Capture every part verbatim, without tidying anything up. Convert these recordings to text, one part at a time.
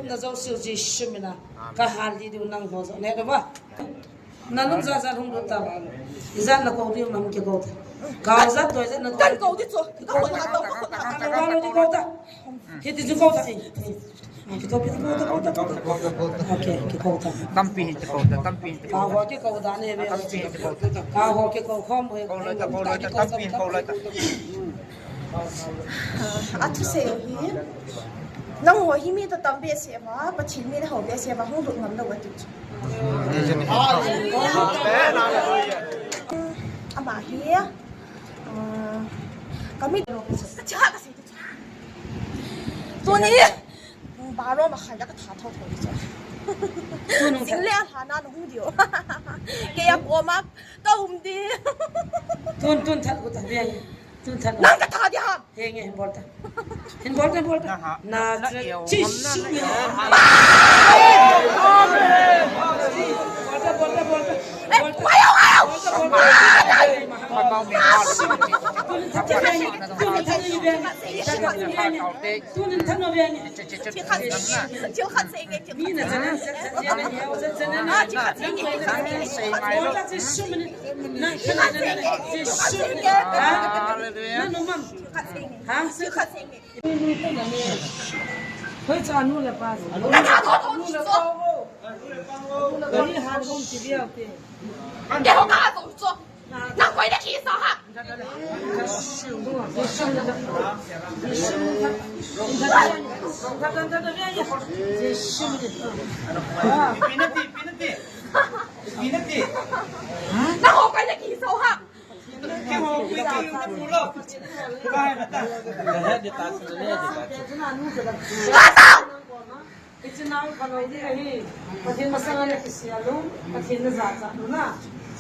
Na jouse u Jesu mina. Ka hal di diu nangho jouse. Ne ba? Na lung ja ja hung lut ta. Ijat na kou diu na hung kikou ta. Ka jat toi jat na. Kan kou di chu. Ka kou ta, ka kou ta. Hiti chu kou ta. Kikou, kikou ta, kou ta, kou ta. Okay, kikou ta. Tampi hin kikou ta, tampi hin kikou ta. Ka ho kikou ta ne be. Tampi hin kikou ta. Ka ho kikou khom be. Kou loi ta, kou loi ta, tampi hin kou loi ta. A thusei hi, nangho hi mi tatam behseh uva, Pathen min a hou behseh uva, hung lut ngam lou ati chu. Ama hi, ah, ka mit, ka cha ka sei chu. Tuni, baro ma khan ka tha tho tho chu. Jing le a hla na hung diu. Kei a koma ka um di. Tun, tun that ko ta ve. Tun that. Nang ka tha di ham. Henge, hin bol ta. Hin bol ta, hin bol ta. Na, na, na, na, na, na, Jesu min. Bol ta, bol ta, bol ta. Eh, bol ta. Ayo, ayo. Bol ta, bol ta. Tun that, tun that, tun that. Tun that, tun that. Thil khat, thil khat sei nge, thil khat sei nge. Mi na chana, chana, chana, chana, chana. Ah, thil khat sei nge, thil khat sei nge. Thil khat sei nge. Thil khat sei nge. Ha? Thil khat sei nge. Hoi, cha nu le pa. Nu le pa. Gari han hung chi liao te. Ke ho ka to cho. Nang koi na kisa ha. Pinati, pinati. Pinati. Nang ho koi na kisa ha. Ke ho koi na kisa ha. Kata! Ichin nang phalou ding ahi. Pathen masanga na kisel u, Pathen na jachat u na.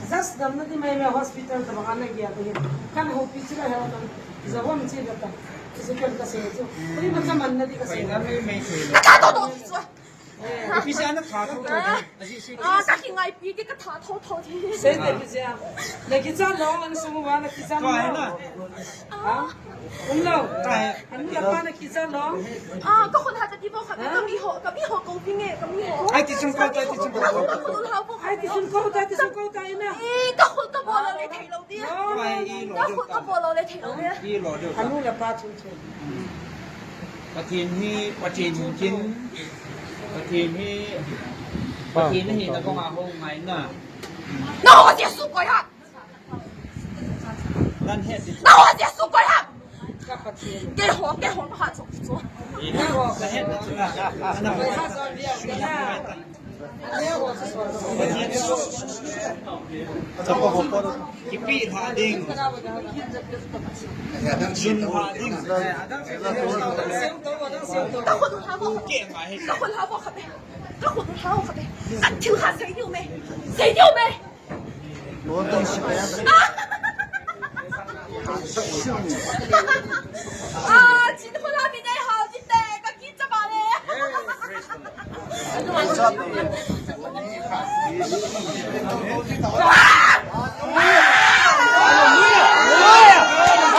Just damna ding mai mai hospital tabang a na gel ding. Kan houpi chu la hel nang. Jawam chi la ta. Kisu kem ka sei chu. Kuli ma cha man na di ka sei. Ka ta to to chu. Eh, pi sa na tha tho tho. Aji si. Ah, ka kingaipi ke ka tha tho tho di. Sei de pi sa. Na kicha long an sung wa na kicha long. Ha? Umlou. Anu le pa na kicha long. Ah, ka khut hat ti bou khat, ka mi ho, ka mi ho kou ding e, ka mi ho. Ai ti chung kou ta, ai ti chung kou ta. Ka khut hat bou. Ai ti chung kou ta, ti chung kou ta ina. Eh, ka khut ka bol lou le thei lou di. Ai, i lo. Ka khut ka bol lou le thei lou di. I lo di. Anu le pa chung chung. Pathen hi, Pathen hi kin. Pathen hi, Pathen hi na kong a ho ngai na. No, Jesu koi ha. Nang ho Jesu koi ha. Keiho, keiho pa ha chu chu. Kipe lha ding. Sun lha ding. Ka khut lha vo. Ka khut lha vo kha be. Ka khut lha vo kha be. Ka thil kha sei diu me. Sei diu me. Ah, chin khula mi nei hao chin te, ka kicha ba le.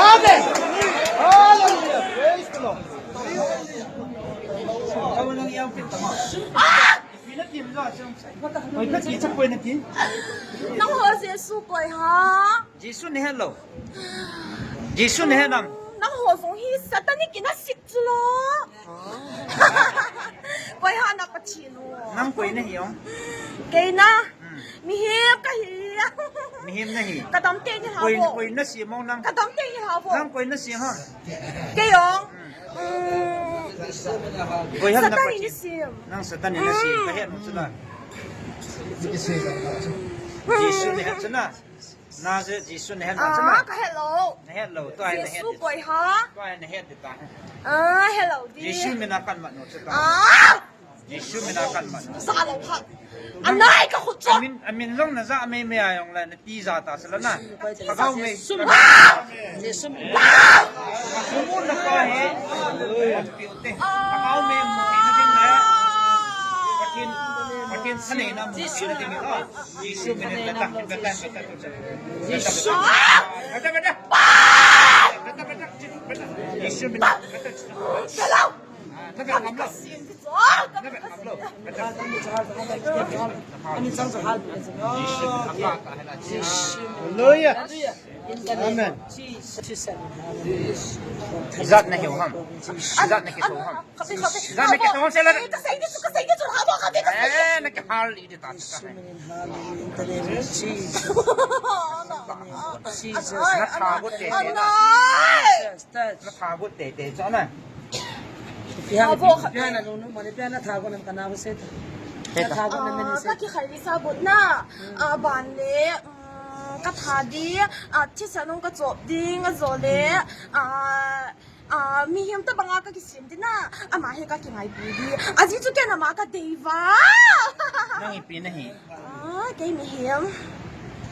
Amen. Hallelujah. Praise the Lord. Ah! Koi na ti, cha koi na ti. Nangho Jesu koi ha. Jesu na het lou. Jesu na het nam. Nangho jong hi satanic in a sik chu lo. Koi ha na Pathen u. Nang koi na hi ong. Kei na. Hmm. Mihem ka hi. Mihem na hi. Ka dam teng hi lha vo. Koi na si mo nang. Ka dam teng hi lha vo. Nang koi na si ha. Kei ong. Hmm. Koi ham na Pathen. Satan in a sim. Nang Satan in a sim. Ka het nom chu na. Jesu na het chu na. Na Je-, Jesu na het nom chu na. Ah, ka het lou. Na het lou. Tua hi na het. Jesu koi ha. Tua hi na het ta. Ah, hello di. Jesu min a kan mat nom chu ta. Ah! Jesu min a kan mat. Sa lou kha. Anai ka khut chu. Amin, amin jong na ja mei mei a jong le na ti ja ta sela na. Ka gao mei. Sum. Jesu min. Ka sum na ka he. Ka gao mei mo na ding na. Pathen, Pathen sa nei na mo. Jesu min. Jesu min beta, beta, beta. Jesu. Beta, beta. Beta, beta. Jesu min. Beta. Hello. Hallelujah. Amen. Ijat nahiu ham? Ijat nakitho ham? Ijat nakitho ham? Sela. Eh, nakihal iti ta. Natha got tete na. Natha got tete chu na. Pia na nunu mani pia natha got nam kana ho se. Natha got nam ni se. Ka kikhai ni sa got na. Ban le. Ka tha di, a, thisan hung ka chop ding, a, zo le, a, a, mihem tabanga ka kisem di na, ama hi ka kingaipi di. Ajeh chu ken ama ka dei va. Nang ipi nahi? A, kei mihem.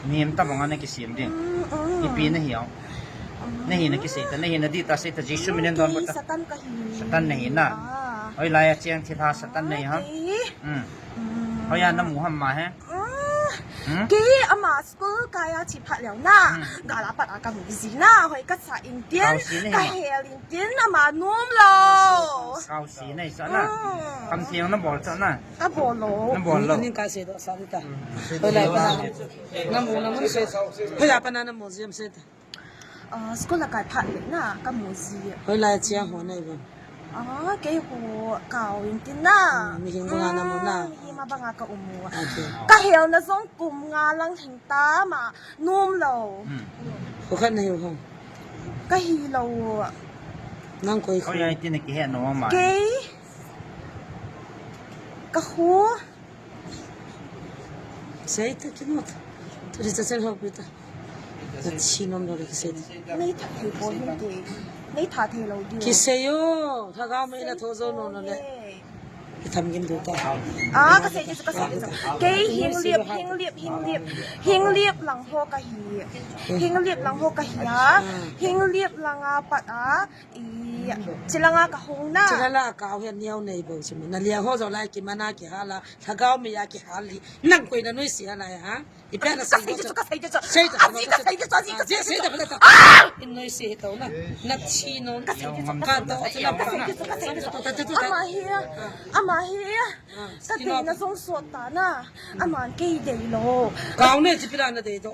Mihem tabanga na kisem di. Mm, mm. Ipi nahi o? Mm. Nahi na kisei ta, nahi na di ta sei ta, Jesu min in don bata. Satan ka hi. Satan nahi na. A. Hoilai a cheng thilha Satan nahi ha? Kei. Mm. Mm. Hoiya namu ham ama he? Mm. Hmm? Kei ama school kai a che phat leu na. Hmm. Gal a pat a ka mu ji na. Hoi ka sa in tin, ka hel in tin, ama nom lou. Kau si na i sa na. Hmm. Kam thiang na bol sa na. Ka bol lou. Na bol lou. Ni ka se do sa ta. Hmm. Hoi lai pa na. Na mu na mu se. Hoi lai pa na na mu ji am se ta. Ah, school a kai phat le na, ka mu ji. Hoilai chia ho nei ven? Ah, kei ho kau in tin na. Hmm, mihem banga na mu na. Hmm, mihem banga ka um u. Okay. Ka hel na jong kum nga lang thing ta ma, nom lou. Hmm. Ho khat nahi u ho? Ka hi lou. Nang koi ho? Hoilai tin na kihe nom ma? Kei. Ka ho. Sei ta kinot. Tu ri cha chen ho pi ta. Na thi nom lou le kisei ta. Nei tha thei poi hin te. Nei tha thei lou di. Kisei o. Lhagao mei na tho jo nom lou le. Ki tham gin du ta. Ah, ka sei di chu, ka sei di chu. Kei Henglep, Henglep, Henglep. Henglep lang ho ka hi. Henglep lang ho ka hi a. Henglep lang a pat a. I, chilanga ka hung na. Chilanga ka hung hian niau nei bo chu. Na liang ho jo lai kimana kihal a. Lhagao mei a kihal li. Nang koi na noise a lai ha? I pia na sei di chu, ka sei di chu. Sei ta, ka sei di chu, ka sei di chu. Sei ta, ka sei ta. Ah! In noise hi to na. Na thi nom. Ka sei di chu, ka sei di chu. Ka sei di chu, ka sei di chu. Ama hi, ama hi. Ka dei na jong sot ta na. Aman kei dei lou. Kau ne chi pila na dei do.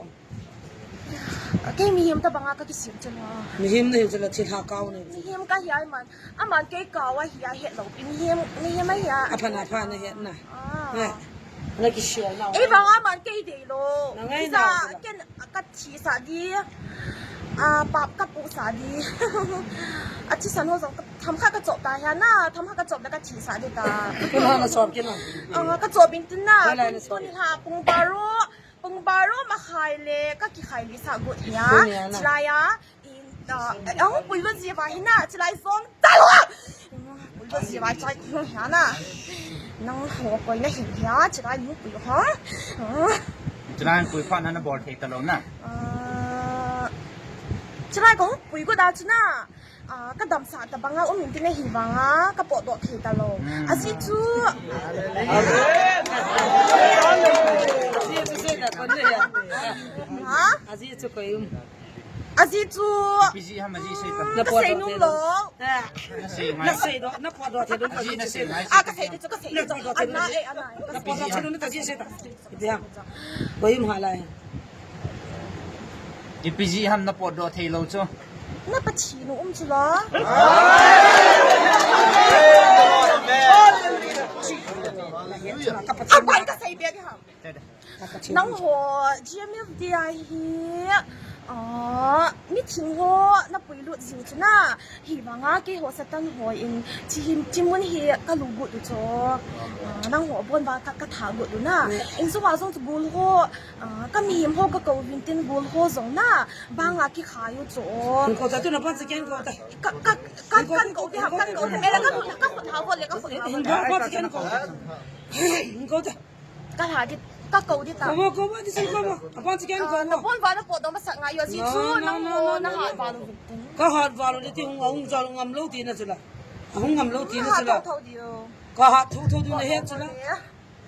Kei mihem tabanga ka kisem chu la. Mihem nahi chu la, thilha kau nahi. Mihem ka hi a aman. Aman kei kau a hi a het lou. Mihem, mihem a hi a. A pha na pha na het na. Ah. Na kisel na. Ei banga aman kei dei lou. Na ngai na. Ken ka thi sa di. Ah, pap ka pu sa di. A thisan ho jong tham kha ka chop ta hi a na. Tham kha ka chop le ka thi sa di ta. Ken ha na chop ken na. Ah, ka chop in tin na. Ken ha na chop. Ken ha pung baro. Pung baro makhai le ka kikhai li sa got hi a. Tuni a na. Chilai a, in, ah, eh, ahung pui lut ji va hi na, chilai zong ta lo. Pui lut ji va chai hi a na. Nang ho koi na hin hi a, chilai nu pui ho. Chilai pui pha na na bol thei ta lo na. Ah, chilai ko pui got a chu na. Ah, ka damsah tabanga um in tin ahi vanga, ka potdoh thei ta lo. Hmm. Ajeh chu. Ajeh chu sei ta kon le ya. Ha? Ajeh chu koi um. Ajeh chu. P G ham ajeh sei ta. Na ka sei nom lo. Na sei ngai. Na sei do, na potdoh thei lo. Ajeh na sei ngai. Ah, ka sei chu, ka sei chu. Ana, eh, ana. Na potdoh thei lo na ta jeh sei ta. Ipi ham? Koi um ha lai. Ipi jeh ham na potdoh thei lo chu. Na Pathen u um chu la. Ka Pathen. Aman ka sei bia di ham. Nang ho G M F D I hi, ah, mi thing ho na pui lut jing chu na. Hi vanga kei ho Satan ho in chi him, chi mun hi ka lu got u chu. Ah, nang ho bon va ka, ka tha got u na. In sunga jong chu gol ho, ah, ka mihem ho ka kou vin tin gol ho jong na. Banga kikhai u chu. Ko ta tu na pan sa ken ko ta. Ka, ka, ka, kan kou ti ham, kan kou ti. Mela ka, ka khut ha vo le, ka khut ha vo le. Ko ta. Ka la di, ka kou di ta. Ko mo, ko mo, di sin ko mo. Apa si ken ko mo. Na bon va na potdoh masat ngai u ajeh chu, nang mo na hat val u. Ka hat val u ti hung, hung jal ngam lo ti na chu la. Hung ngam lo ti na chu la. Ka hat tho tho di u. Ka hat tho tho di u na het chu la.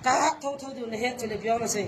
Ka hat tho tho di u na het chu le biang na sei.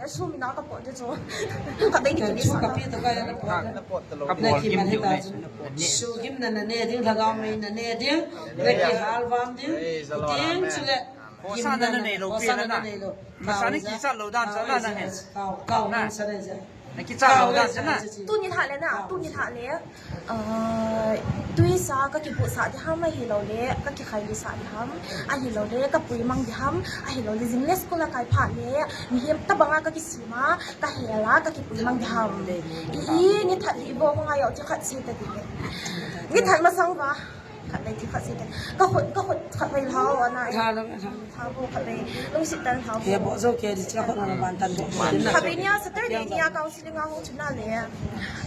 Sum ina ka pot de chu. Ka bei ni ki chu sa ka na. Pi to ka ya na pot. Na pot to lo. Ka bol gim diu ne. Su gim na na ne ding, lhagao mei na ne ding. Na kihal vam ding. Ding chu le. Hosanna na nei lo pi na na. Masana kichat lou dan sa na na he. Kau, kau, na. Masana ja. Na kichat lou dan sa na. Tuni lha le na, tuni lha le. Ah, tuisa ka kibuhsah ding ham, ahilou le ka kikhailhasah ding ham, ahilou le ka puimang ding ham, ahilou le jing le school a kai phat le mihem tabang a ka kisem a, ka hel a, ka kipuimang ding ham. I, i, ni that hi bo ko ngai o ti khat sei ta ding. Ni that masang va. Khat vei ti khat sei ta. Ka khut, ka khut khat vei lhao ana. Lha lang, lha. Lhao bo khat vei. Lungset tah in lhao bo. He bo jo ke di cha khut na ban tan bo. Khat vei nia Saturday nia counseling a hung chu na le.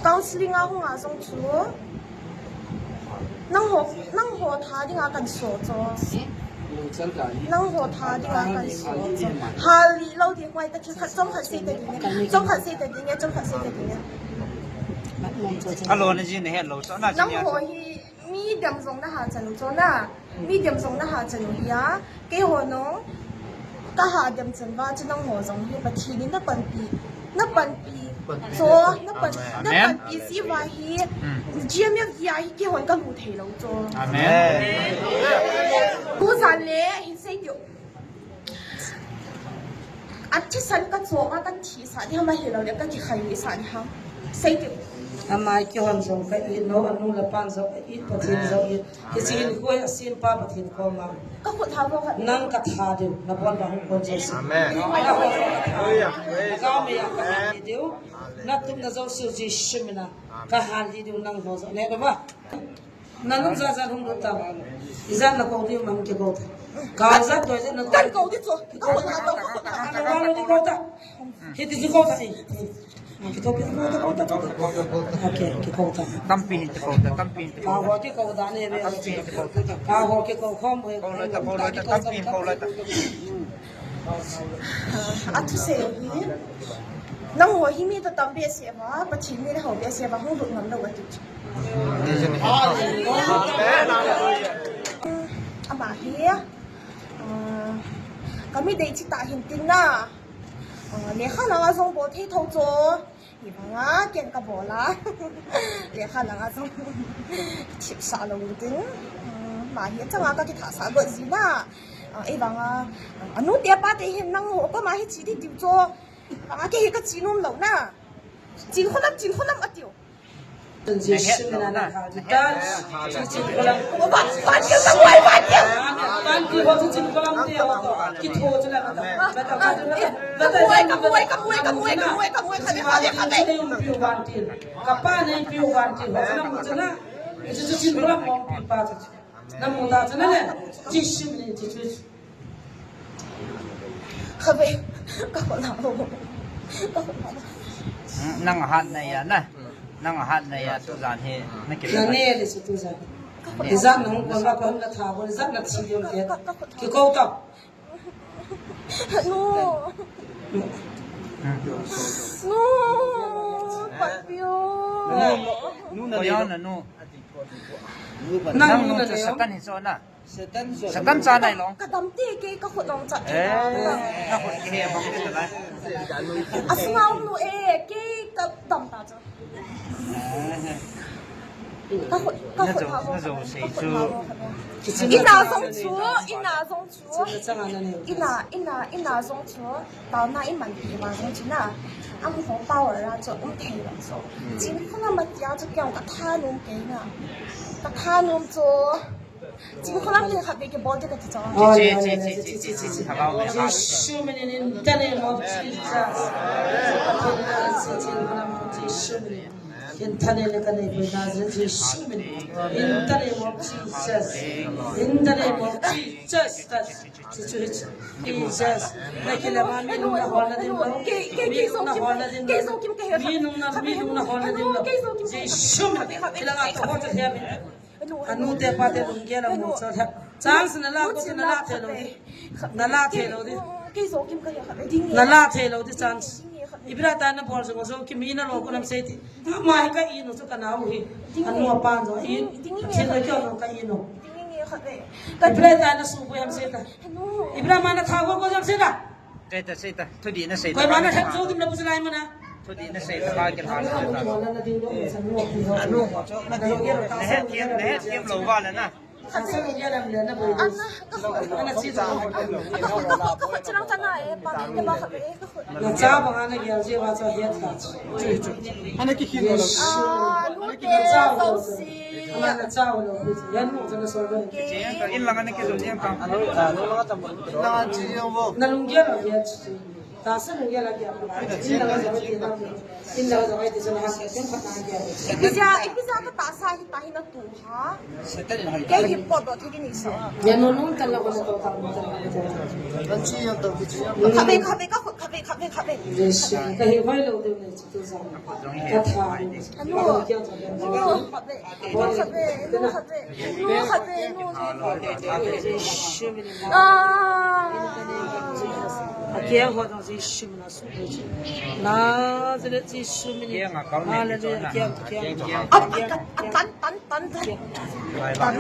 Counseling a hung a jong chu. Nangho, nangho tha dinga kan so cho. Nangho tha dinga kan so cho. Hal lih lou ding ngai ta, khat chomkhat sei ta ding e. Chomkhat sei ta ding e, chomkhat sei ta ding e. Alo na ji na he lo so na ji nia. Nangho hi Mi dem jong na hahchan u cho na. Mi dem jong na hahchan u hi a. Keiho nong ka ha dem chan uva chu nangho jong hi Pathen in na panpi. Na panpi. Cho, na pan, na panpi ji uva hi. G M F G a hi keihon ka lu thei lou cho. Amen. Tuzan le hin sei diu. A thisan ka chom a ka thisah ding ham, ahilou le ka kikhailhasah ding ham. Sei diu. Ama kihon jong ka it, anu le pa jong ka it, Pathen jong it. Hiche hinkho hi asempa Pathen koma. Ka khut tha ko khat. Nang ka tha diu, na bon ba hung kon Jesu. Amen. Na hon ka tha diu. Na gao mei a ka hal lih diu. Na tupna jouse Jesu mina. Ka hal lih diu nangho jong. Ne ba. Na nung ja ja hung lut ta. Ijat na kou ding mang kikou ta. Ka jat doi jat na kou. Kan kou ding chu. Kikou ta. Ka kou ta. Ka kou ta. Hiti kikou ta. Kikou ta, kikou ta, kikou ta. Okay, kikou ta. Tampi hin kikou ta, tampi hin kikou ta. Ka ho kikou ta ne ve. Tampi hin kikou ta. Ka ho kikou khom ve. Kou loi ta, kou loi ta, tampi hin kou loi ta. A thusei hi. Nangho hi mi toh tam behseh uva, Pathen mi le ho behseh uva, hung lut ngam lou ati. Ama hi, ah, ka mi dei chi tah hin tin na, ah, lekha langa jong bol thei tho cho, hivanga ken ka bol a, lekha langa jong thipsah lou tin, ah, ama hi changa ka kithahsah got ji na, ah, hivanga, ah, anu te pa te hin nangho koma hi che ding tiu cho, Vanga kei hi ka che nom lou na. Chin kholam, chin kholam atiu. Jesu mina na kha. Chin kholam. Van, van kil ka muai, van kil. Van kil ho chu chin kholam te ho to. Kitho chu la ka. Ka muai, ka muai, ka muai, ka muai, ka muai, ka muai, ka muai, ka muai, ka muai. Ka pa nei piu van kil ho chu na mu chu na. Chu chu chin kholam mong pi pa chu. Na mu ta chu na le. Jesu mina chu chu. Kha ve, ka khut na lo. Ka khut na lo. Hmm, nang hat na ya na. Nang hat na ya, tuzan hi na ki. Na ne le chu tuzan. Ka khut na lo. Ijat na hung kon ba kon na tha kon, ijat na thi diu ke. Ka, ka, ka khut na lo. Kikou ta. No. Hmm. No. Patpio. Nu, nu na le. Ko ya na nu. Nang nu na le. Satan hi so na. Satan cha nai long. Ka dam te, kei ka khut long cha. Eh, na khut ke he bang te lai. Asunga um nu e, kei ka dam ta cha. Ka khut, ka khut ha. Na jo sei chu. Ina jong chu, ina jong chu. Ina, ina, ina jong chu. Taona i man pi ma jong chu na. Am ho power a chu um thei lo chu. Chin khuna ma tia chu kei ka tha nom kei na. Ka tha nom chu. Chin kholam le khat ve kibol te kati chang. Chi, chi, chi, chi, chi, chi, chi. Jesu mina in the name of Jesus. Chin kholam Jesu mina. Kin thane le kane koi na Jesu mina. In the name of Jesus. In the name of Jesus. Chi, chi, chi. Jesus. Na kile ma mi nung na hol na din lo. Mi nung na hol na din lo. Mi nung na, mi nung na hol na din lo. Jesu mina. Kila ka to ho to he mi. Anu te pa te lunggel a mu cho lhep. Chance na la ko chu na la thei lou di. Na la thei lou di. Kei jo kim ka ya kha ding. Na la thei lou di chance. Ibra ta na bol jo jo kimi na lo ko nam sei ti. Ama hi ka inu chu ka nau hi. Anu apa jo i. Chin lo kyo ka inu. Ibra ta na su ko yam sei ta. Ibra ma na tha ko ko yam sei ta. Seita, seita. Thudih na seita. Koi mana thak jo tum na pusalai mana. Thudih na seita ka kin hal. Anu mo cho na ding na het tiam, na het tiam lou va le na. Ana ka khut. Ana ka khut. Ka khut. Ka khut. Ka khut. Ka khut. Ka khut. Na cha banga na gel je va cha het ta. Ana ki khin. Ah, nu te so si. Ana na cha lo. Yan mo cha na so. In lang ana ki zo yang ta. Na lunggel a het. Tahsa lunggel a kiam. Inla jong ahi ti na. Inla jong ahi ti na ha. Ipi jeh a, ipi jeh a katahsa hi tahi natu ha. Kei hi potdoh thei ding nasa. Ya no nung kala ko to ta. Khatvei, khatvei, kakhut, khatvei, khatvei, khatvei. Yes. Kahi hoi lou ding nei tu jong. Katha. Anu. Anu, khatvei. Anu, khatvei. Anu, khatvei. Anu, khatvei. Anu, khatvei. Ah. Akiang ho dong Jesu min a su. Nazareth Jesu min. Hallelujah. Akiang, akiang. Tan, tan, tan, tan.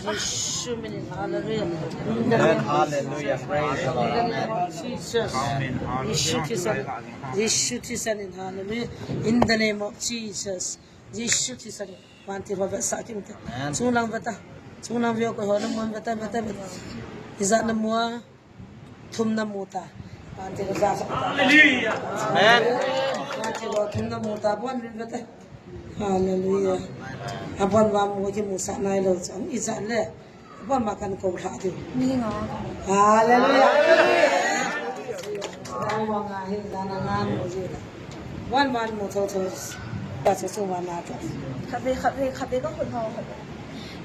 Jesu min. Hallelujah. Amen. Hallelujah. Praise the Lord. Amen. Jesus. Amen. Jesu thisan. Jesu thisan in. Hallelujah. In the name of Jesus. Jesu thisan in. Vantil ho vetsah kit inte. Amen. Chunglang veta. Chunglang veo ko ho na mun veta, veta, veta. Ijat na mu a. Thum na mu ta. Vantil ho vetsah. Hallelujah. Amen. Vantil ho thum na mu ta. Bon vin veta. Hallelujah. Abon va mu kimusah nai lou chang. Ijat le. Bon ma kan ko lha diu. Ni nga. Hallelujah. Dang wa nga hin dang na ngan mo ji la. Bon man mo tho tho. Ka se su wa na ta. Khatvei, khatvei, khatvei kakhut ho.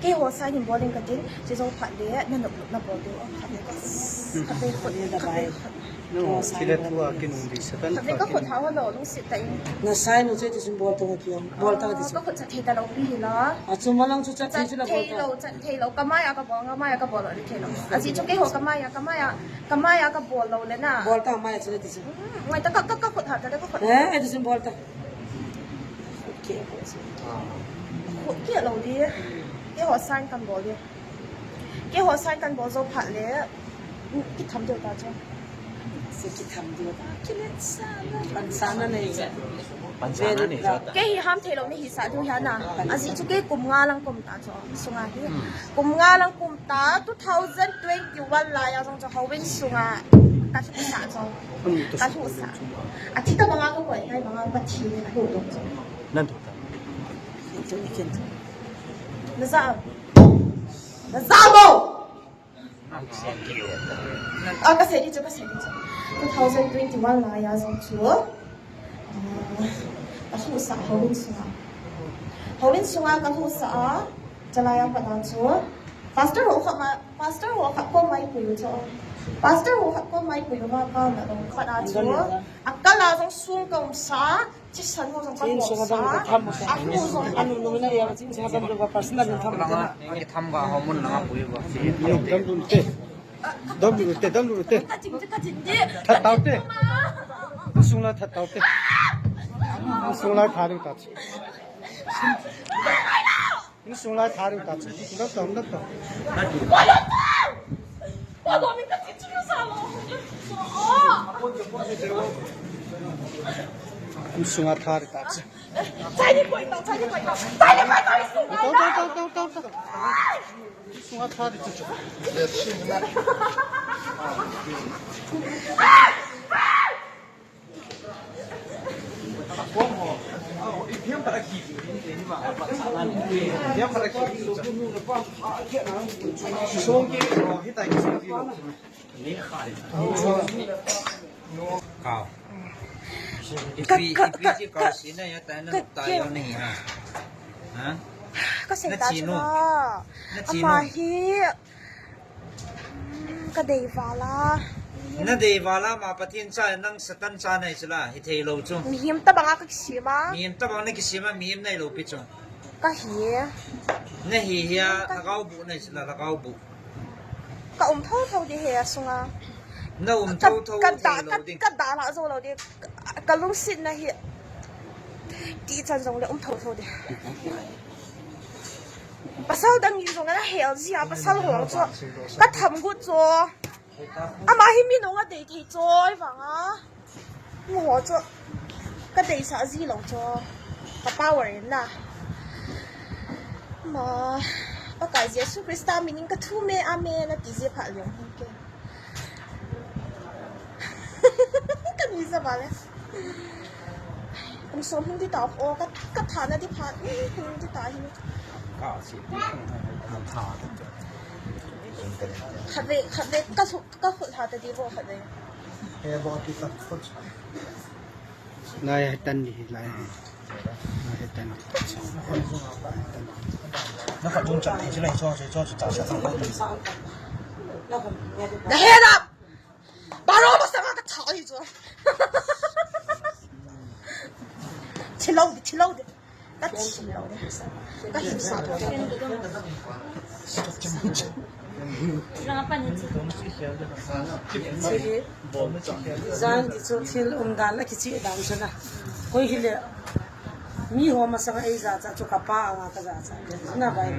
Keiho sign in bol ding katin, chi jou phat le, na nop nop na bol diu. Khatvei ka. Khatvei khut, khatvei khut. No, sila tua kinung di Satan. Khatvei kakhut ho lo, lungset tah in. Na sign u che ti sun bol tong kiam. Bol tang ti sun. Kakhut chat thei talou pi hi la. A chu malang chu chat thei chu la bol tang. Chat thei lou, chat thei lou. Kamai a kabol, kamai a kabol lou, thei lou. Ajeh chu keiho kamai a, kamai a, kamai a kabol lou le na. Bol tang mai a chu le ti sun. Hmm, ngai ta ka, ka, kakhut ha ta le kakhut. Eh, eh, ti sun bol tang. Khut ke lou di. Keiho sign kan bol di. Keiho sign kan bol jou phat le, kitham diu ta chu. Se kitham diu ta. Kilet sa na. Pansa na nei chu. Pansa na nei chu. Kei hi ham thei lou ni hi sa diu hi na. Ajeh chu kei kum nga lang kum ta chu. Sunga hi. Hmm. Kum nga lang kum ta, two thousand twenty-one lai a jong chu houin sunga. Ka thu sa chu. Hmm, ka thu sa. A thi ta banga ka koi, ngai banga ka thi ni ka thu dong chu. Nan thu ta. Ken thu, ken thu. Na za. Na za mo. Ah, ka sei di chu, ka sei di chu. Two thousand twenty-one lai a jong chu. Ah, ka thu sa houin sunga. Houin sunga ka thu sa a, chalai a pat a chu. Pastor ho khat ma, pastor ho khat kom mai pui u chu. Pastor ho khat kom mai pui u ma ka na dong pat a chu. A kal a jong sung ka um sa. Thisan ho jong ka bol sa. A nu jong a nu nung na ya, chin sa ka bol ka personal in tham ta. Langa, ki tham ka ho mun langa pui ba. Dam lu te. Dam lu te, dam lu te. Ka chin, ka chin di. That tau te. Sung la that tau te. Sung la tha ring ta. Insung lai tha ring ta chu. Dam tau, dam tau. Insung a tha ring ta chu. Tau, tau, tau, tau, tau, tau. Insung a tha ring chu chu. Kau. Ipi, ipi chi kau si na ya ta na ta yo ni ha. Ha? Ka sei ta chu na. Na chi nu. Ama hi. Hmm, ka dei val a. Na dei val a, ama Pathen cha, nang Satan cha nahi chu la, hithei lou chu. Mihem tabang a ka kisem a. Mihem tabang na kisem a, mihem nahi lou pi chu. Ka hi. Na hi hi a, ka, lhagao bu nahi chu la, lhagao bu. Ka um tho tho di hi a sunga. Na um tho tho ka, ka da, ka, ka da la zo lou di. Ka, ka lungset na hi. Ti chan jong le um tho tho di. Pasal dang in jong ana hel jia, pasal ho chu ka tham got chu. Ama hi mi nung a dei thei choi vang a. Mu ho chu. Ka deisah ji lou chu. Ka power in na. Ma. Pakai Jesu Krista minin ka thum e, amen, ati ji pha leng hi ke. Ka ni sa ba le. Kum som hung di ta o, ka, ka tha na di pha, hung di ta hi. Khatvei, khatvei, ka su, ka khut ha ta di bo khatvei. Lai hai tan di, lai hai. Lai hai tan. Na khat jong chan thei chu lai chu, chu, chu, chu, chu, chu, chu. Na he na. Baro masanga ka tha hi chu. Thilou di, thilou di. Ka thilou di. Ka himsa. Jan di chu thil umdan la kichi dan chu na. Koi hile. Mi ho masanga ei jachat chu ka pa anga ka jachat. Na bai.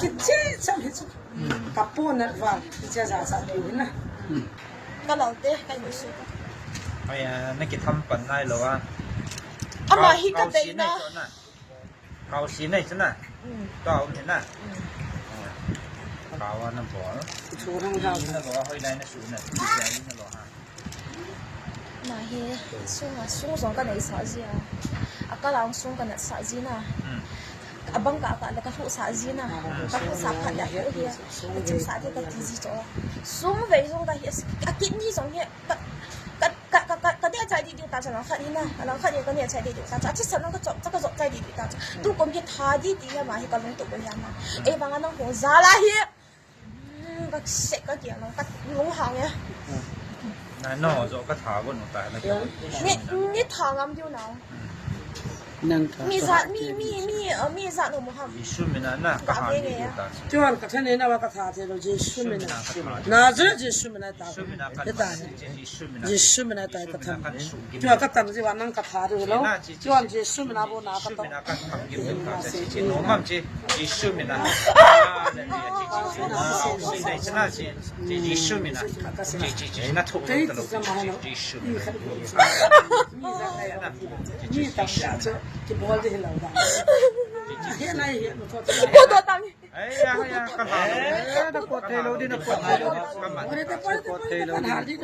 Kichi cham hi chu. Ka pu nat vang, hiche jachat diu hin na. Ka lou te, ka imu su. Ai, ah, na kitham pan nai lou a. Ama hi ka dei na. Kau si nai chu na. Mm. Kau ni na. Mm. Kau a na bol. Chu rang jao. Ni na lou a, hoi lai na su na. Ni na lou ha. Ama hi, sung a, sung jong ka neisah ji a. A kal a sung ka natsah ji na. Hmm. A bang ka, ka, ka lhuhsah ji na. Ka lhuhsah phat le, ka lhuh hi. Ka chimsah di ka ti ji chu. Sung vei jong ka hi, a kidney jong hi, ka, ka, ka, ka, ka, ka deh chai di di ta chu lang khat hi na. A lang khat hi ka neh chai di di ta chu. A thisan lang ka chop, ka chop chai di di ta chu. Tu kum hi tha di di hi ama hi ka lungtup bou hi ama. Ei vang a nang hung jal a hi. Hmm, ka sek ka kiang lang, ka lunghang e. Na, no, jo ka tha gon ta na. Ni, ni tha ngam diu na. Nang tha. Mi jat, mi, mi, mi, uh, mi jat no mo ham. Jesu mina na ka ha ni ta. Chuan ka thane na wa ka tha thei lou, Jesu mina. Nazareth Jesu mina ta. Jesu mina ka ta. Jesu mina. Jesu mina ta ka tham. Chuan ka tam ji wa nang ka tha diu lou. Chuan Jesu mina bou na ka to. Jesu mina ka tham gim gim ka che che che. Nomam che Jesu mina. Ah, na che che che che. Sei sei na che. Che Jesu mina. Che che che na tho ta lou. Jesu mina. Ni ta cha cho. Ki bol de la da. He na he no to. Ko to tang. Ai, ya, ya, ka ha lou. Eh, na pot thei lou di, na pot thei lou di. Ka mat. Pot thei lou di.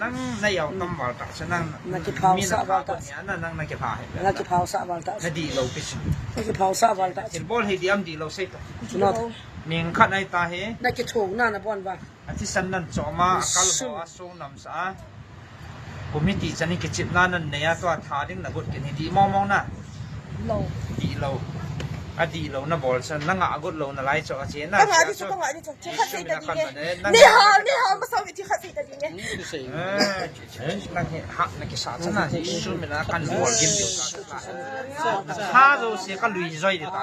Nang na yau kam val ta, sa nang. Na kiphasah val ta. Nang, nang na kipha he. Na kiphasah val ta. Na di lou pi si. Na kiphasah val ta. Thil bol hi di am di lou sei ta. Not. Ning khat ai ta he. Na kithong na na bon va. A thisan nan chom a, a kal ho a, sung nam sa a. Committee chan in kichepna nan nei a, tua tha ding na got kit hi di mong mong na. Lou. Di lou. A di lou na bol chan, na ngah got lou na lai chu a che na. Ka ngah di chu, ka ngah di chu. Thi khat sei ta di nge. Ni ha, ni ha, masa wi thi khat sei ta di nge. Eh, nang hi ha na kisa chan na, Jesu mina kan bol gim diu ta. Ha jo se ka lui joi di ta.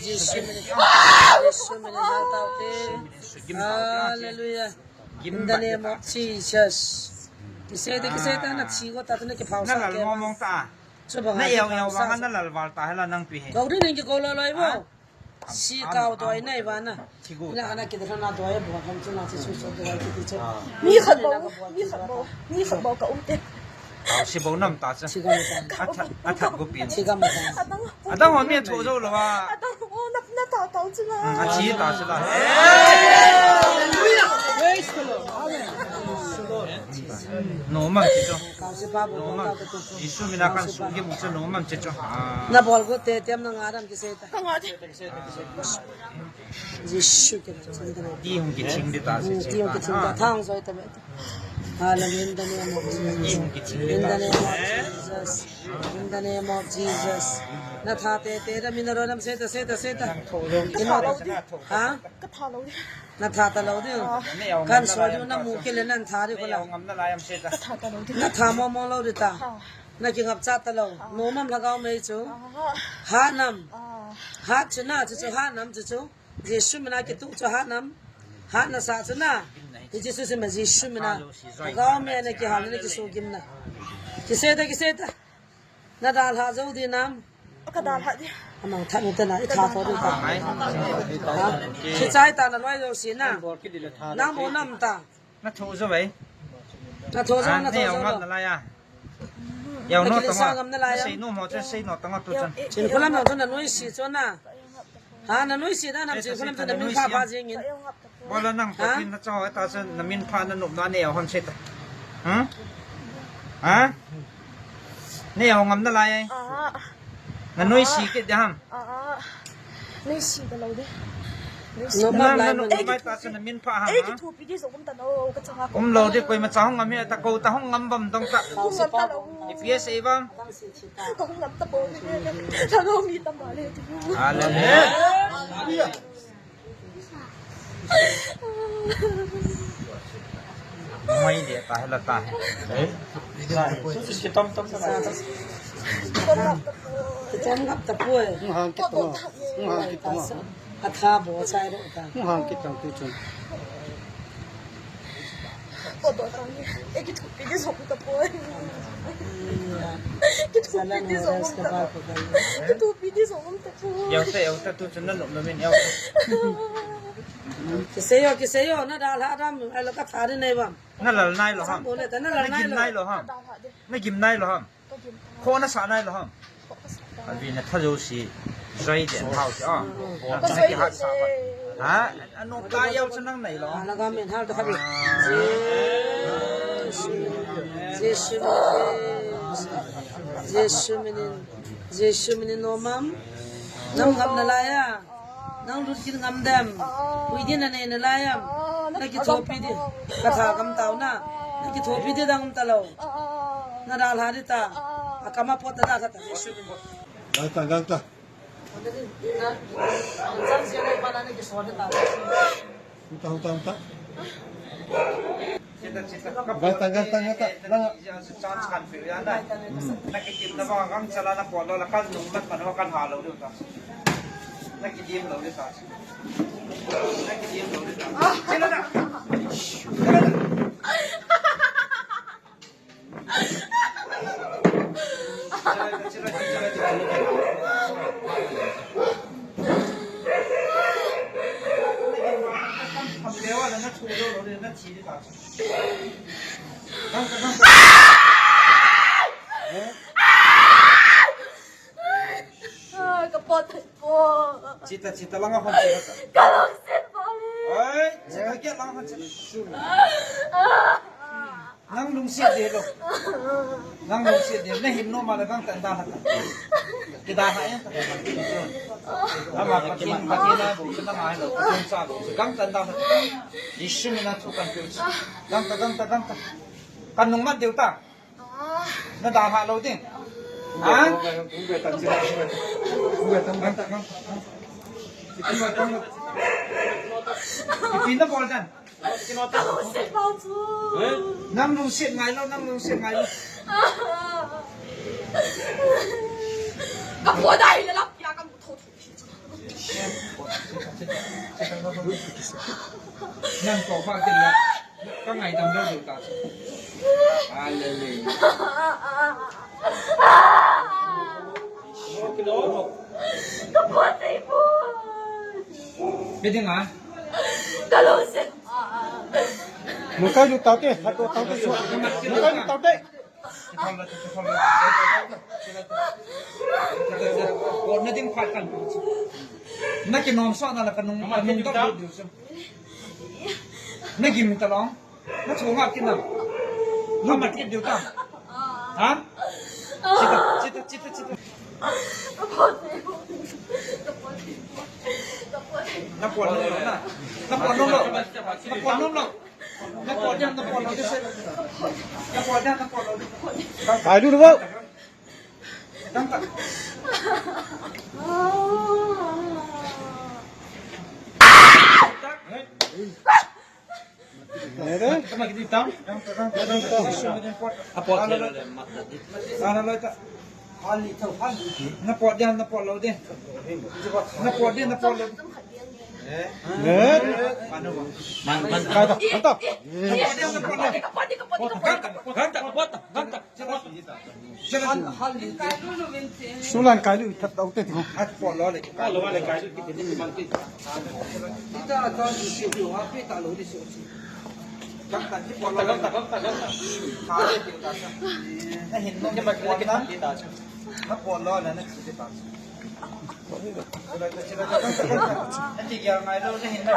Jesu mina. Jesu mina. Hallelujah. In the name of Jesus. Kisei te, kisei te, na thi go ta, na kiphasah ke. Na lal mong mong ta. Na yau yau vang na lal val ta hela nang pi he. Kau ri ning ki ko lo loi bo. Si kau doi nai va na. Na kana ki de na doi bo kan chu na chu su su doi ki ti chu. Mi khat bo, mi khat bo, mi khat bo ka um te. Kau si bo nam ta chu. A that, a that go pin. Adang ho mi a tho jo lou a. Adang ho na, na ta tau chu la. Hmm, a thi ta chu la. Praise the Lord. Amen. Nomam che chu. Nomam. Jesu mina kan su ge mu chu nomam che chu. Ah. Na bol go te tem na nga dam kisei ta. Ka nga te. Jesu ke na chu ni ta na. Ti hung kiching di ta se. Ti hung kiching ta. Thang joi ta me. Hallelujah, in the name of Jesus. In the name of Jesus. In the name of Jesus. Na tha te te da mina ro nam sei ta, sei ta, sei ta. Ina ha? Ka tha lou di. Na tha ta lou di. Kan soi di na mu ke le nan tha di ko la. Ka tha ta lou di. Na tha mo mo lou di ta. Na kingap cha ta lou. Nomam lhagao mei chu. Ha nam. Ha chu na chu chu ha nam chu chu. Jesu mina kitu chu ha nam. Ha na sa chu na. Hi Jesu se ma Jesu mina. Ka me na kihal na kisu gim na. Kisei ta, kisei ta. Na dalha jo di nam. Ka dalha di. Amang tha nu ta na, i tha to di ta. Ha? Kichai ta na loi jo si na. Nang mo nam ta. Na thu jo vai. Na thu jo, ah, na thu jo. Ngam na lai a. Yau no tang. Ngam na lai a. Sei no mo che sei no tang tu chan. Chin khulam no na noi si cho na. Ha, na noi si da nam chin khulam na min pha pha jing in. Bola nang patin na chao ta chan na min pha na nop na ne hon sei ta. Ha? Ha? Ne hong ngam na lai. Ah. Na noi si kit de ham. Ah. Noi si da lo de. Noi si. Nang na nop mai ta chan na min pha ha. Eh, kithopi di so kum ta no ka changa. Um lo de koi ma cha hong ngam he ta ko ta hong ngam bam dong ta. Hong ngam ta lo. I P S A bam. Ka hong ngam ta po ni. Ta lo mi ta ma le tu. Ale. Mai dia ta hela ta. Eh? Kitam tam ta. Kitam ngap ta poi. Hang kitam. Hang kitam. Atha bo chai ro ta. Hang kitam tu chun. Ko to ta ni. E kithopi di so ta poi. Kithopi di so ta. Kithopi di so ta poi. Yau ta, yau ta tu chun na nom na min yau. Kisei o, kisei o, na dalha dam, ai lo ka tha di nei bam. Na lal nai lo ham. Sambo le ta na lal nai lo. Na gim nai lo ham. Na gim nai lo ham. Kho na sa nai lo ham. Avi na tha jo si. Jai de hau si a. Na chang ki hat sa ba. Ha? Anu ka yau chang nang nai lo. Na ga men hal ta kha bi. Jesu. Jesu minin. Jesu minin. Jesu minin no mam. Nam ngam na la ya. Nang lut kit ngam dem? Pui din na nei na lai am? Na kithopi di. Ka tha kam tau na. Na kithopi di dang ta lo. Na dalha di ta. A kama pot ta da kha ta. Gang ta, gang ta. Huta, huta, huta. Gata, gata, gata. Langa. Chance kan pe ya na. Na kitim na ba gang chala na polo la kan nung mat pan ho kan ha lo diu ta. Na kitim lo diu ta. Na kitim lo diu ta. Chila na. Ah, ka pot po. Chita, chita, langa hon chita. Ka lungset po le. Oi, chita, kia langa hon chita. Nang lungset de lo. Nang lungset de. Na hin no ma la gang tan da ha ta. Kida ha ya ta. Ama ka kin, ka kin na bu, ka na ma lo, ka kin sa lo. Gang tan da ha ta. Jesu mina thu kan pe. Gang ta, gang ta, gang ta. Kan nung mat diu ta. Na dalha lo ding. Ha? Ipi na bol dan. Nang lungset ngai lo, nang lungset ngai lo. Ka po dai le lap ya ka mu tho tho. Nang ko pa kin la. Ka ngaidam lou lou ta chu. Hallelujah. Ka po tei po. Beding a? Ka lungset. Nung kai lu tau te, ha to tau te. Nung kai lu tau te. Ko na ding phat kan. Na kinom sa na la ka nung, ka nung ka bu diu chu. Na gim ta long. Na chunga kin na. Na mat kit diu ta. Ha? Chita, chita, chita, chita. Na pon nung lo na. Na pon nung lo. Na pon nung lo. Na pon dian, na pon lo di se. Na pon dian, na pon lo di. Kai lu lo. Dang ta. Nere? Apot le le mat da di. Ana loi ta. Na pot dian, na pot lo di. Na pot dian, na pot lo di. Nere? Man, man. Kai ta, kai ta. Na pot dian, na pot lo di. Ganta, ganta, ganta, ganta. Sulan kai lu that tau te tu. At po lo le. Po lo le kai lu ki te ni man ti. Ita ta ni si tu ha pe ta lo di so. Gangta, gangta, gangta, gangta. Kha le, gangta. Na hin nom, na hin nom, na hin nom. Na polo, na na chi ta. Na chi gel ngai lou, na hin na.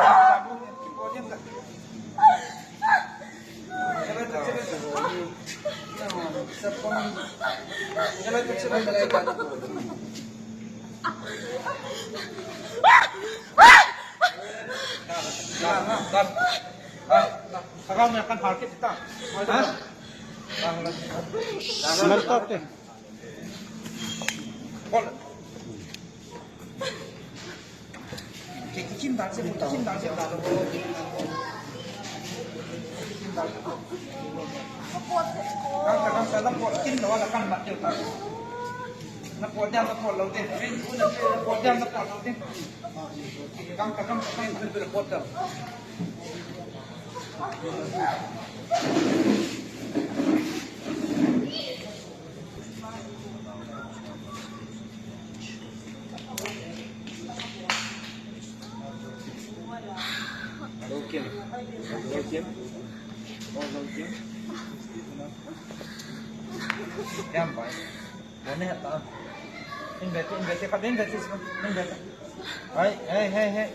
Hai, hai, hai, hai.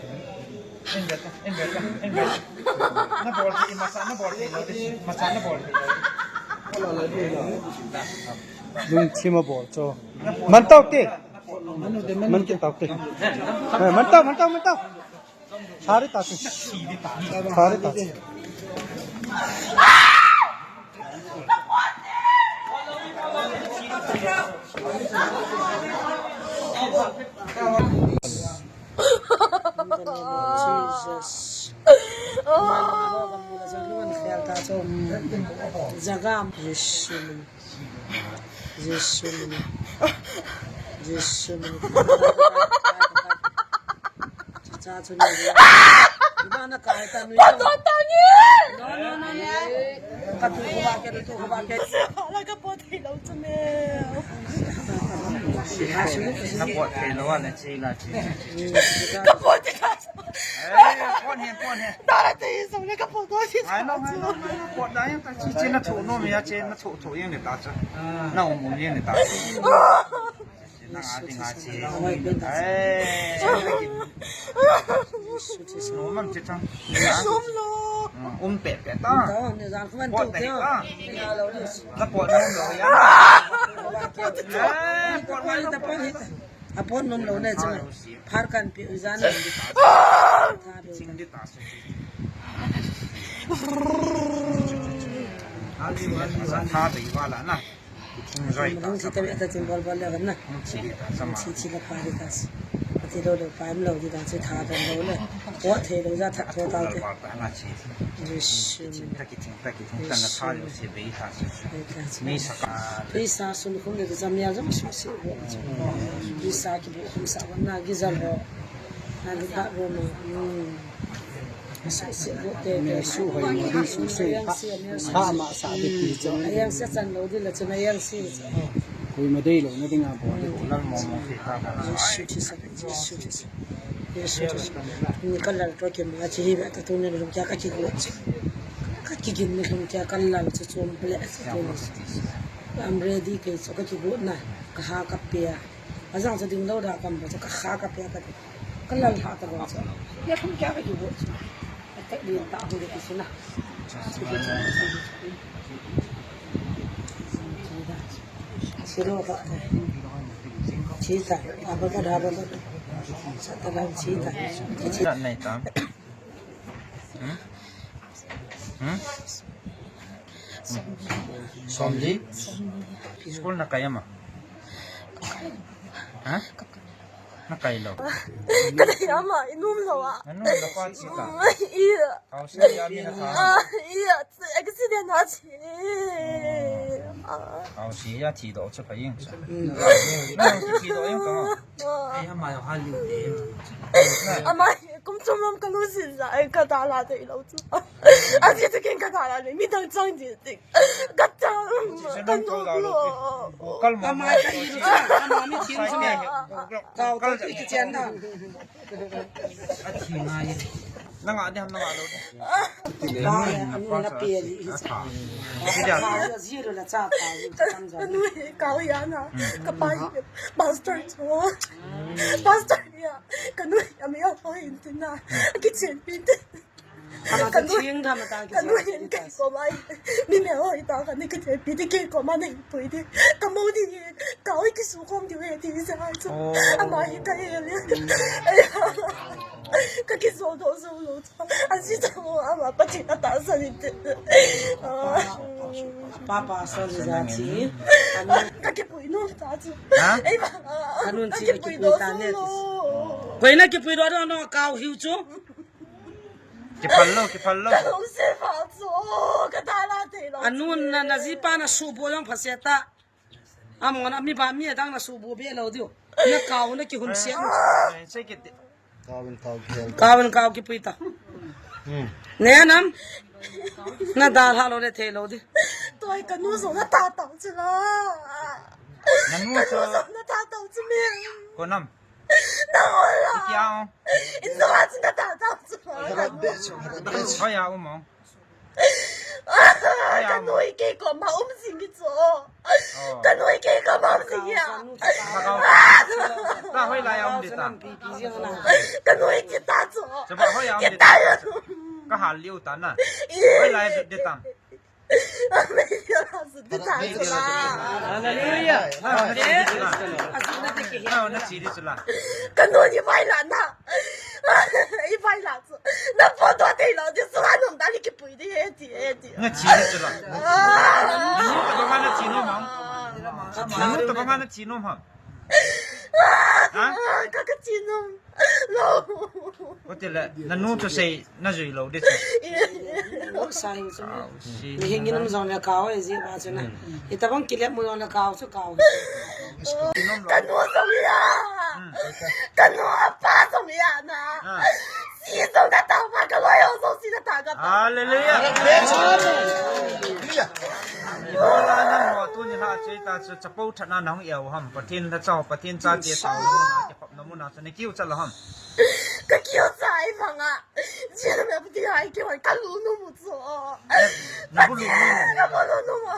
Invert, invert, invert. Na bol hi, masa, na bol hi, masa, na bol hi. Lungthim a bol chu. Man tau te. Man kin tau te. Eh, man tau, man tau, man tau. Sari ta te. Sari ta te. Jesus. Jagam. Jesu. Jesu. Jesu. Cha chu ni. Ba na kai ta nui. Ka to ta ni. No, no, no, no. Ka tu ko ba ke, tu ko ba ke. Ala ka po thei lou chu me. Na po thei lou a na chi la chi. Ka po thei lou. Eh, po ni, po ni. Ta la te so le ka po ko si. Ai no, ai no, ai no. Po da yang ta chi chi na thu no me ya chi na thu thu yang ni ta cha. Na um um yang ni ta. Na a ding a chi. Eh. No man chi chang. Sum lo. Um pe pe ta. Pot pe ta. Na pot no lo ya. Eh, pot no lo. A pot nom lo ne chu. Phar kan pi u jan. Ching di ta. Tha bei vala na. Thung joi ta. Thung chi ta, ta chin bol bol le na. Thung chi ta sama. Thung chi chi la pa di ta. Ati lo lo pa em lo di ta chi tha ta lo le. Ko the lo ja tha tho ta te. Ba ta na chi. Yes. Thung ta ki thung ta ki thung ta na tha lo se bei ta. Bei ta chi. Mi sa ka. Pisa sun khum le jam ya jam su se. Pisa ki bu khum sa na gi jal ho. Na gi ta ro no. Hmm. Su hoi ma ding su se. Ha ma sa de ti chang. Ayang se chan lo di la chun ayang se. Koi ma dei lo na ding a bo. Lal mo mo se ta. Jesu Christ, Jesu Christ. Jesu Christ. Ni ka lal to ke ma chi hi ba ta tu ni lum kya ka ki go. Ka ki gin ni lum kya ka lal chu chom ple. I'm ready ke so ka ki go na. Ka ha ka pia. Ajang chu ding lo da kam ba chu ka ha ka pia ka. Ka lal ha ta bang sa. Ya khum kya ka ki bo. Attack din ta hu de ki suna. Siro ka. Chita, aba ka da ba ka. Sa ta lam chita. Chita nai ta. Hmm? Hmm? Somli? School na kaya ma? Ha? Na kai lo. Ka dei ama, i nom lo a. Na nom lo pa chi ta. Iya. Kau si ya mi na ka. Ah, iya, accident a chi. Ah. Kau si ya thi do chu pa ying cha. Na thi do ying ka. Ah. Ai ama yo ha liu de. Ama, kum chom lam ka lu sin ja, ai ka ta la de lo chu. A chi chu ken ka ta la de, mi dang chang ji de. Ka ta, ka nom lo. Ama ka i lu cha, ama mi chin chu me. Kau ta ki chen na. A thi ngai. Nanga diham, nanga lo. Ba, anu na pe di. Ida. Ba, zero la cha pa, zero tam za. Anu he kau ya na. Ka pa hi pastor cho. Pastor ya. Ka nu ya me ya ho in tin na. Ki chen pin tin. Ama ka thing dam ta ki. Ka nu hin ke ko mai. Mi me ho ita ka ni ki chen pin ti ke ko ma nei pui di. Ka mo di. Ka oi ki su kom di we di sa cho. Ama hi ka ye le. Ka ki so do so lo. Asita mo ama pati kata sa ni. Papa sa ni za ti. Ka kipui nom ta chu. Ha? Ei ba. Anun chi kipui ta ne. Koi na kipui do no kau hiu chu. Kipal lo, kipal lo. Ka lo se fa chu. Ka ta la te lo. Anun na na ji pa na su bo jong pha se ta. Amon a mi ba mi dang na su bu be lo diu. Na kau na ki hun sia. Kau in kau ki hel. Kau in kau ki pui ta. Hmm. Ne nam. Na da ha lo le the lo di. Toi ka nu so na ta ta chu la. Na nu so na ta ta chu mi. Ko nam. Na o la. Ki a o. In so na ta ta chu la. Hoi a u mo. Ka nu hi kei koma um jing hi chu. Ka nu hi kei koma um jing hi a. Ta hoi lai a um di ta. Ka nu hi kita chu. Chapa hoi a um di ta. Ka hal liu ta na. Hoi lai di ta. Hallelujah. Na chi di chu la. Ka nu hi vai la na. I vai la. Na photo te lo di suan um da ni kipui di he ti he ti. Na chi ni chu la. Nu ta banga na chi nom ham. Nu ta banga na chi nom ham. Ha? Ka ka chi nom. Lo. Ko ti le na nu to sei na jui lo di chu. Sa hi chu. Ni hin gin um jong le kau e ji ba chu na. I ta bang kile mu jong le kau chu kau. Ka nu jong ya. Ka nu apa jong ya na. Si jong na ta ma ka lo yo jong si na ta ka ta. Hallelujah. Ibola na mo tu ni la che ta chu chapo thana nang e ham. Pathen la chao, Pathen cha te ta na mu na chu ni kiu cha lo ham. Ka kiu cha i manga. Jia me pati ai ke wan ka lu nu mu cho. Na bu lu nu mu. Ka bu lu nu mu.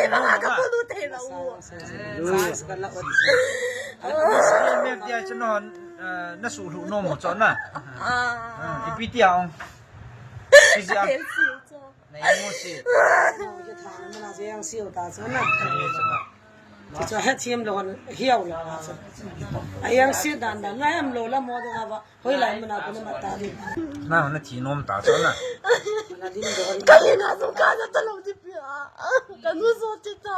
E ba ka bu lu te la u. Me pati ai cho no, na su lu nu mu cho na. Ipi ti a ong. Ipi ti a. Na i mu si. Chu he thiam lo hiau lo. A yang si dan dan na em lo la mo ding a ba. Hoi lai muna ko na mata di. Na na thi nom ta cho na. Ka ina so ka na ta lo di pia. Ka nu so ti ta.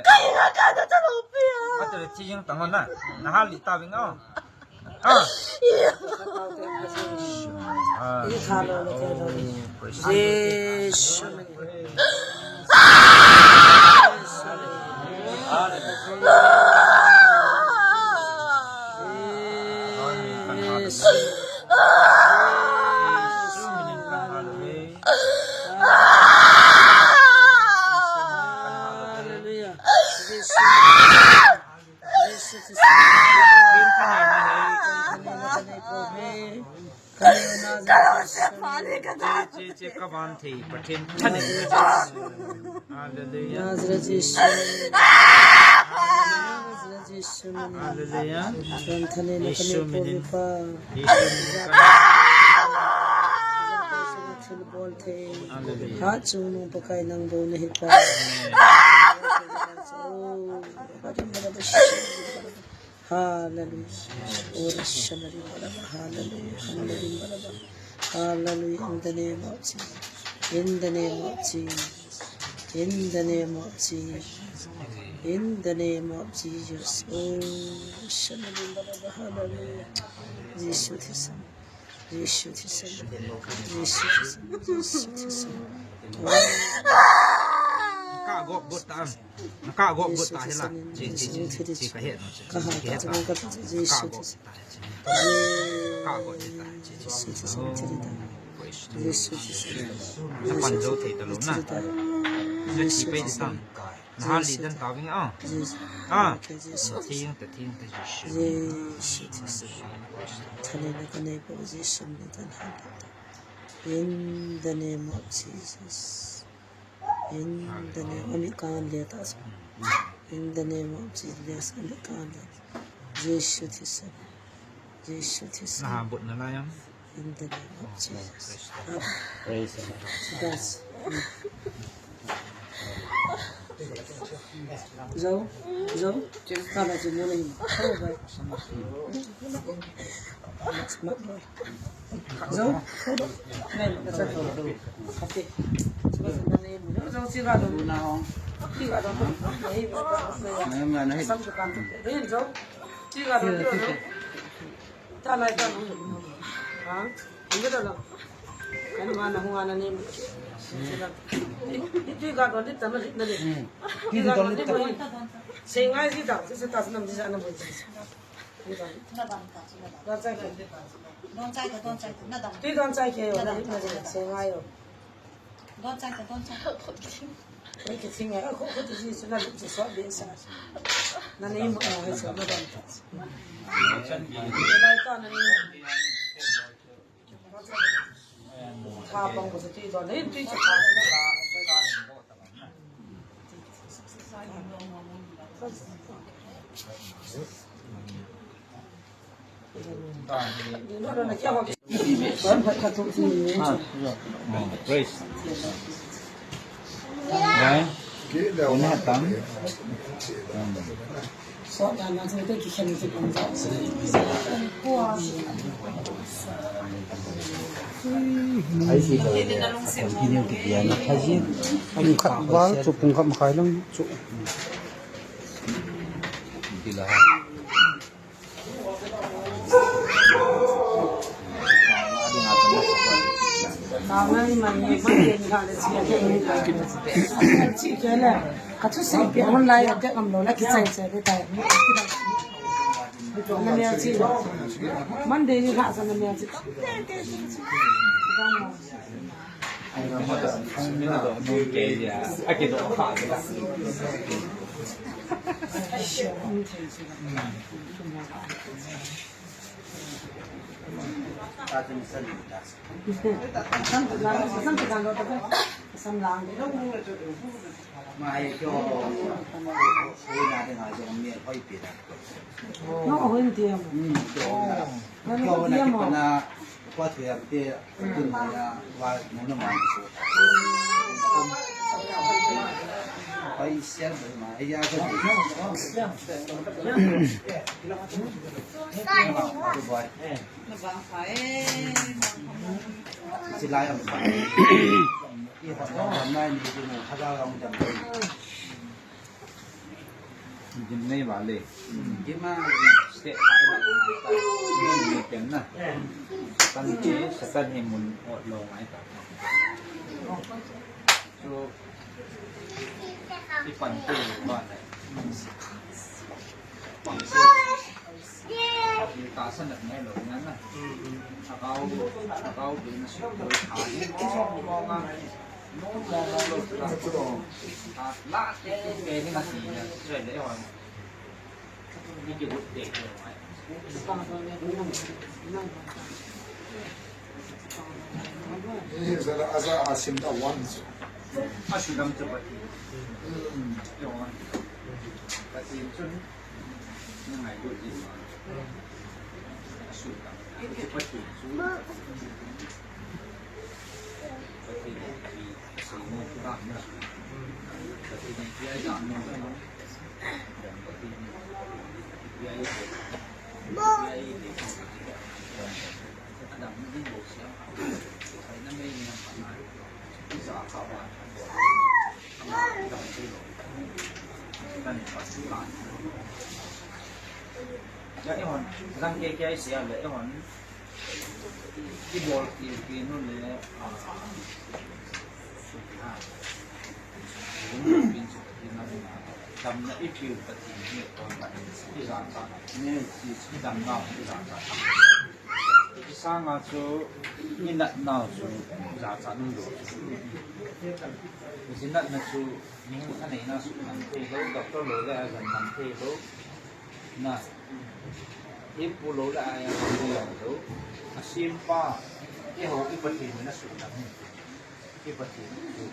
Ka ina ka na ta lo pia. Ka ta thi jing ta na. Na ha li ta ving o. Ah. Praise the Lord. Praise the Lord. Che, che, che, ka van thei Pathen thanin. Hallelujah. Nazareth Jesu. Nazareth Jesu. Hallelujah. Pathen thanin. Jesu minin. Jesu minin. Hallelujah. Hallelujah. Hallelujah. Ora shanari baraba. Hallelujah. Hallelujah baraba. Hallelujah. In the name of Jesus. In the name of Jesus. In the name of Jesus. In the name of Jesus. Oh, shanari baraba. Hallelujah. Jesus is Jesu Jesu Jesu Jesu. Ka go go ta. Ka go go ta hela. Che che che che ka he no che. Ka ha ka che ka che Jesu Jesu. Ka go ta che che. Jesu Jesu. Jesu Jesu. Na pan jo thei ta lo na. Na chi pe di ta. Hali dan ta ving a. Jesu. Ah. Thing ta, thing ta, Jesu. Jesu Christ. Thanei na kanei pa Jesu min kan hal ta. In the name of Jesus. In the name, ami kan le ta sa. In the name of Jesus, ami kan le. Jesu Christ. Jesu Christ. Na ha bot na la yang. In the name of Jesus. Praise the Lord. Yes. Zo, zo, ka la zo ni. Zo, zo. Zo, zo. Zo, zo. Talai ta. Ha? Inda da la. Kan ma na hung ana ni. Itu ga don dit tama dit na de. Itu ga don dit tama. Sei ngai si ta, si ta nam si sa na bo. Don chai ke. Don chai ke, don chai ke. Na dam. Tu don chai ke yo na dit na de. Sei ngai yo. Don chai ke, don chai ke. Oi, ke sing ai, ko, ko tu si, su na lu, si so, be sa. Na nei mo, na, so, na don. Lai ta na ni. Tha pang ko tu don, nei tu cha. Praise. Dai. Una tam. Pungkhat val chu pungkhat makhai lang chu. Ka thusei peh hon lai, a tek ngam lou la, kichai chai le tai. Na mel chi. Monday ni la sa na mel chi. No, hoi ti mo. No, hoi ti mo. Silai ang pa. Iho na nai ni mo, haga ang jam. Gym nei vale. Gym a, step a, gym ni pen na. Pan ti, Satan hi mun ot lou ngai ta. So, i pan ti ba na. Pan ti. Tahsan nat ngai lou ngan na. Thagau, thagau ding na sut lou tha ni. Mo, mo, mo, mo, lou tha. Tha la te te ni na ti na. Soi le hon. Ni ki ut te te mai. Ni zala aza asim da wan. Asu dam te pati. Yo. Pati chun. Ya, eihon, lang ke ke ai sia le, eihon. Ki bol ki, ki nu le, ah, ah, damna i piu pati ni ko ba ni, i jan ta ni, i damna, i jan ta. Sanga chu ni natna chu jachat um lou. Ni natna chu ni hung kha neina chu nang thei lou, doctor lou le a jan nang thei lou. Na, ipu lou le a jan nang thei lou. A simpa, i ho i Pathen na su na hung. I Pathen chu.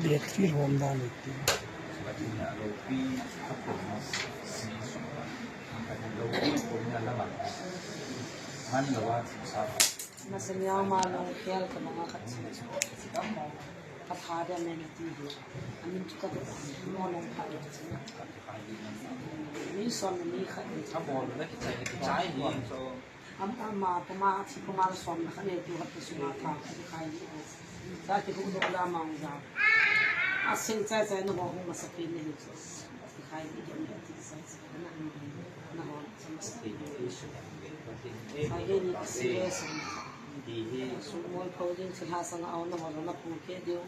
Battery hom dan le ti. Masang yau ma long khel ka manga khat si. Ka tha dia me na ti hi. Amin chu ka tu. Mo long pha lo si. Mi son mi khat ni. Am, ama, pama, thi pama som na khat ne tu khat tu suma tha, khat khai ni. Sa ti hu do la mang ja. A sing chai chai na ho hu masa pen ni. Ti khai ni ke ni ti sa sa na na ho sa masa pen ni. Sa ke ni ti si le sa. Ti hi. Su mo pho ding si ha sa nga au na ho na pu ke diu.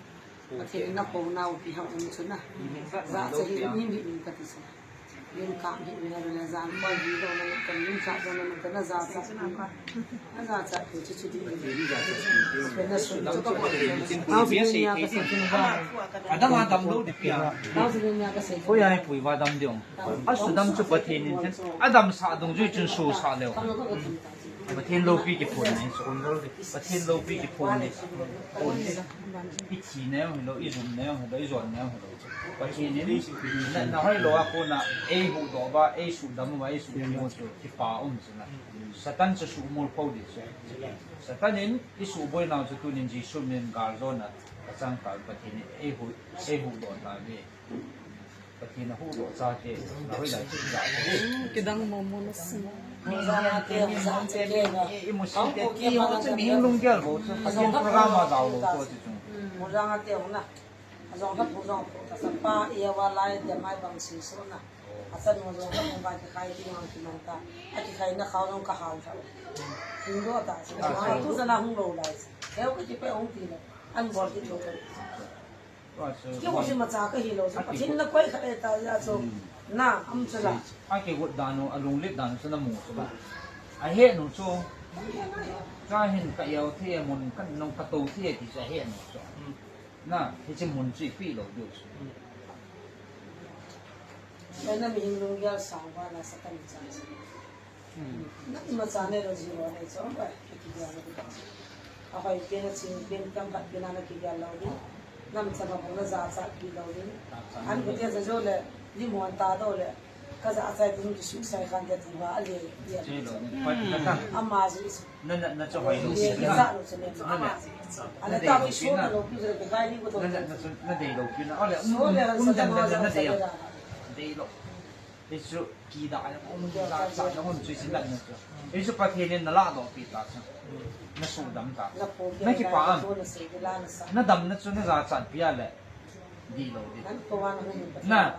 Pathen na ko na u pi ham um chu na. Za cha hi ni mi mi ka ti sa. Lim kam hi mi na le za ko hi do na ka lim cha do na ka na za cha. Na za cha ku chu chu di. Pe na su na ko. Au si ni ya ka sa chu ba. Adam, Adam lo di pia. Au si ni ya ka sa. Ko ya ni pui va dam diu. A su dam chu Pathen in. Adam sa dung jui chun su sa leu. Pathen loupi kiphon ni, Pathen loupi kiphon ni. Phon ni. I thi neo hilou, i lum neo hilou, i jon neo hilou. Pathen in, na, na hoilou a kona, ei huhdoh uva, ei sudam uva, ei suhthim u chu, kipa um chu na. Satan chu suhmol pho di chu. Satan in, i suhboi nau chu tunin Jesu min gal jona, achang kal Pathen in, ei hu, ei huhdoh tauve. Pathen a huhdoh chate, na hoilai chu ja. Kidang mo mo na si. Mi jang te, mi jang te, mi, i, i mu si te, ti ho chu mi hing lunggel bou chu, Pathen program a jao lou chu chu. Mo jang te na. A jong kha phu jong phu ta sa pa, i a va lai te mai bang si so na. A chan mo jong kha mo ba ki khai ti jong ki man ta. A ki khai na khao jong ka hal ta. Hing do ta si. Ma tu sa na hung lou lai. Keu ka ki pe hung ti na. An bol ki to. Kei ho si macha ka hilou, Pathen na koi kha e ta ya chu. Na, am chu la. A kigot dan u, a lunglet dan u chu na mu chu ba. A he nu chu. Ka hin ka yau the mun kan nong ka to the ti chu a he nu chu. Na, hiche mun chu ipi lou diu chu. Ena mi hing lunggel sang ba na Satan cha. Na ima cha ne lo ji lo ne cho ba, ki ga lo. A hoi ke na ching ke kam khat ke na na ki ga lo ni. Nam cha ba na ja cha ki lo ni. An ko te ja jo le, ni mo an ta do le. Ka ja cha ki ki su sai khan de ti ba le. Che lo ni. Ama ji. Na, na, na cho hoi lo. Ye ke ja lo che ne. Na, na. Ana ta ki su na lo ki je ke kai ni ko to. Na, na, na cho, na dei lo ki na. Ole, um, um, um, na, na, na dei. Dei lo. Isu ki da ya, um, da, da, da, um, chu isin da na chu. Isu Pathen in na la doh pi ta chu. Na sudam ta. Na kipa am. Na damna chu na jachat pi a le. Di lo di. Na.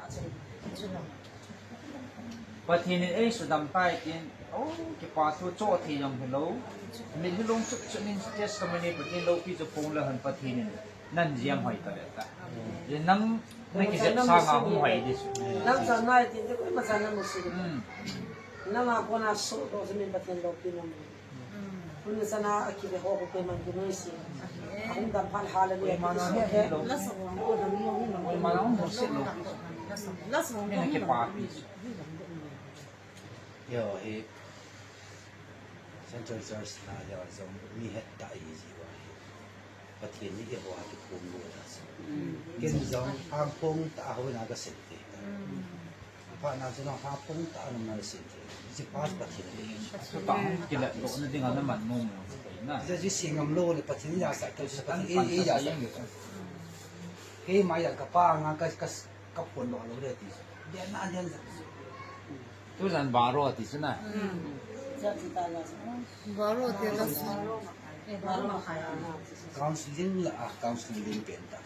Pathen in ei sudam tai tin. Oh, kipa thu cho thei jong hilou. Min hilong chu chu nin testimony Pathen loupi chu phong le han Pathen in. Nan jiang hoi ta le ta. Ye nang na kijep sanga hung hoi di su. Nang chan nai tin te koi ma chan na mu su. Hmm. Nang a kona so to se min Pathen loupi na mu. Hmm. Kun sana a kive ho ko pe man ki noi si. A hung dam phan hallelujah. Koi ma na he lo. Koi ma na hung mo se lo. Min ke pa pi. Yo, he. Central Church na jao jong mi het ta i ji wa hi. Pathen ni eiho a kiphong lou ta chu. Ken jong hangphong ta a hoi na ka sem te. Apa na chu na hangphong ta a na na sem te. Ji pa Pathen ni. Chu ta hung kile lo na ding a na man nom mo na. Ja ji sing ngam lou le Pathen ni ja sa ta Pathen ni ja sa. Kei ma ya ka pa nga ka, ka Ka phon lo lo le ti. Dia na dia na. Tu jan baro ti chu na. Hmm. Baro te la. Counseling la, ah, counseling din pen ta.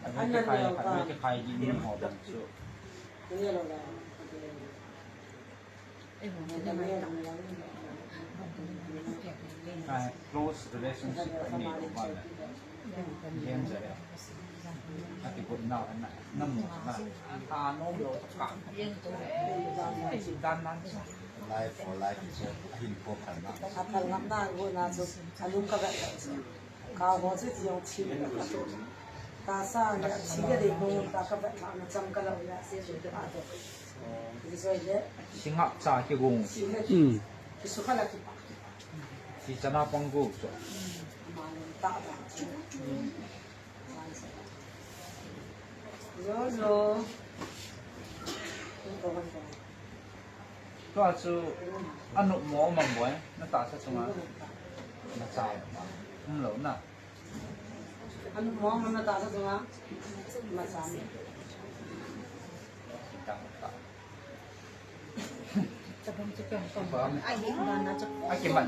Ana ke khai, ana ke khai din ni ho dan chu. Ni lo la. Ka close relationship ka nei lou va le. Danger e. Ati ko na na na mo na. A no lo ka. Dan nan sa. Life for life is a hin ko kan na. A phal ngap na go na chu a lung ka vet. Ka ho chu ti jong thi. Ta sa na thi ka de ko ta ka vet na cham ka lo na se so ta to. Ti so le. Singap cha ki gung. Ti su ka la ki pa. Ti chana pang gu so. Ma lo ta ba. Tua chu a nop mo mang boi, na tahsa chunga. Na cha. Um lo na. A nop mo mang na tahsa chunga. Na cha. A kimat